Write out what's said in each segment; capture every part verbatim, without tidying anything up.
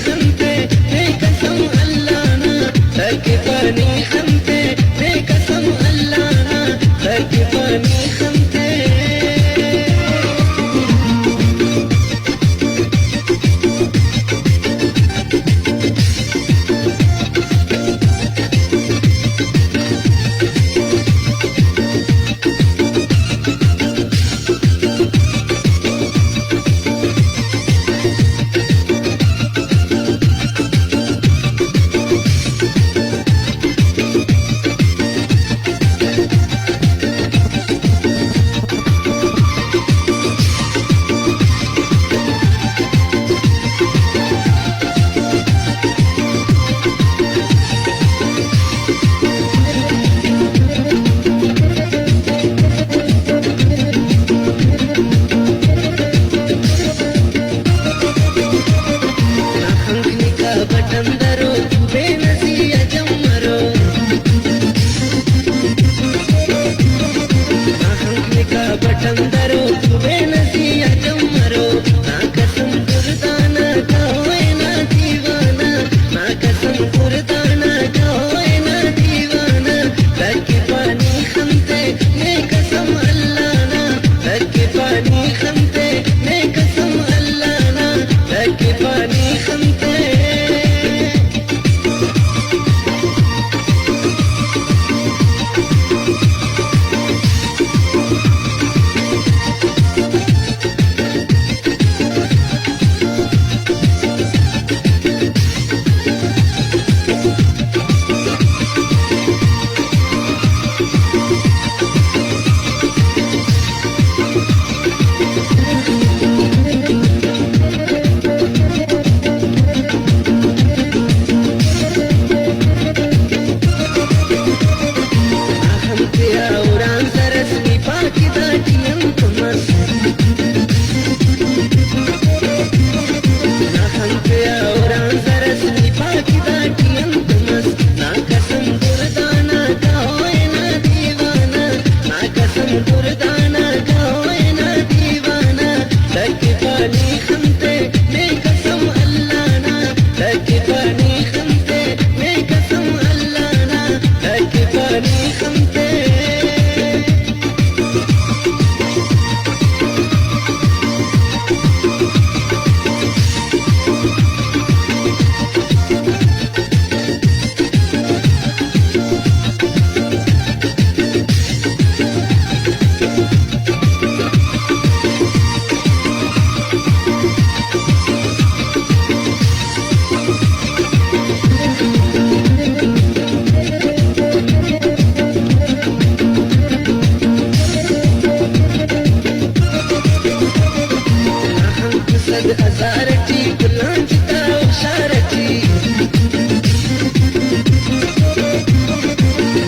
خنتے، نے قسم اللہ نا، ترکپہ نی خنتے، نے قسم اللہ نا، ترکپہ نی خنتے۔ نا خنک نکا بٹن درو، بے نزی آ جمرو۔ نا خنک نکا بٹن درو، بے نزی آ جمرو۔ نا قسم دردانہ گوئے نا دیوانہ۔ نا قسم دردانہ گوئے نا دیوانہ۔ لگے پانی خنتے، نے قسم اللہ نا۔ لگے پانی خنتے، نے قسم اللہ نا۔ لگے پانی خنتے۔ صد ہزار ٹی گلان جتا ہوشار ٹی۔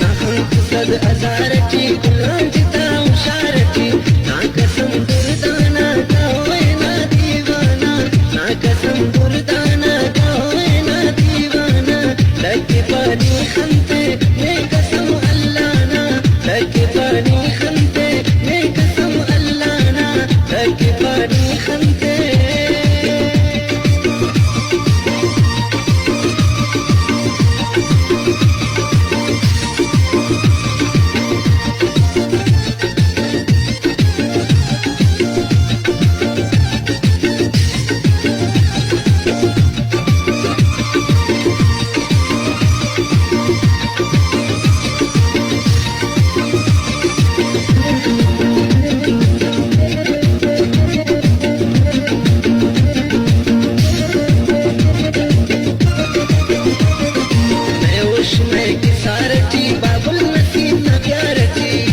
نا خنک صد ہزار ٹی گلان جتا ہوشار ٹی۔ نا قسم دردانہ گوئے نا دیوانہ۔ نا قسم دردانہ گوئے نا دیوانہ۔ لگے پانی خنتے، نے قسم اللہ نا۔ لگے پانی خنتے، نے قسم اللہ نا۔ لگے پانی خنتے۔ میں ہوش میں گسار ٹی بابل نسیم نا پیار ٹی۔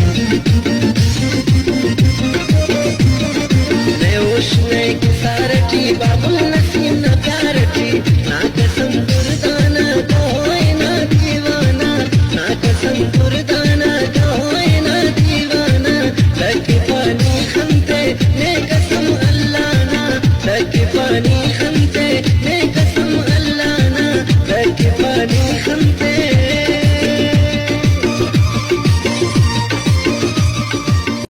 میں ہوش میں گسار ٹی بابل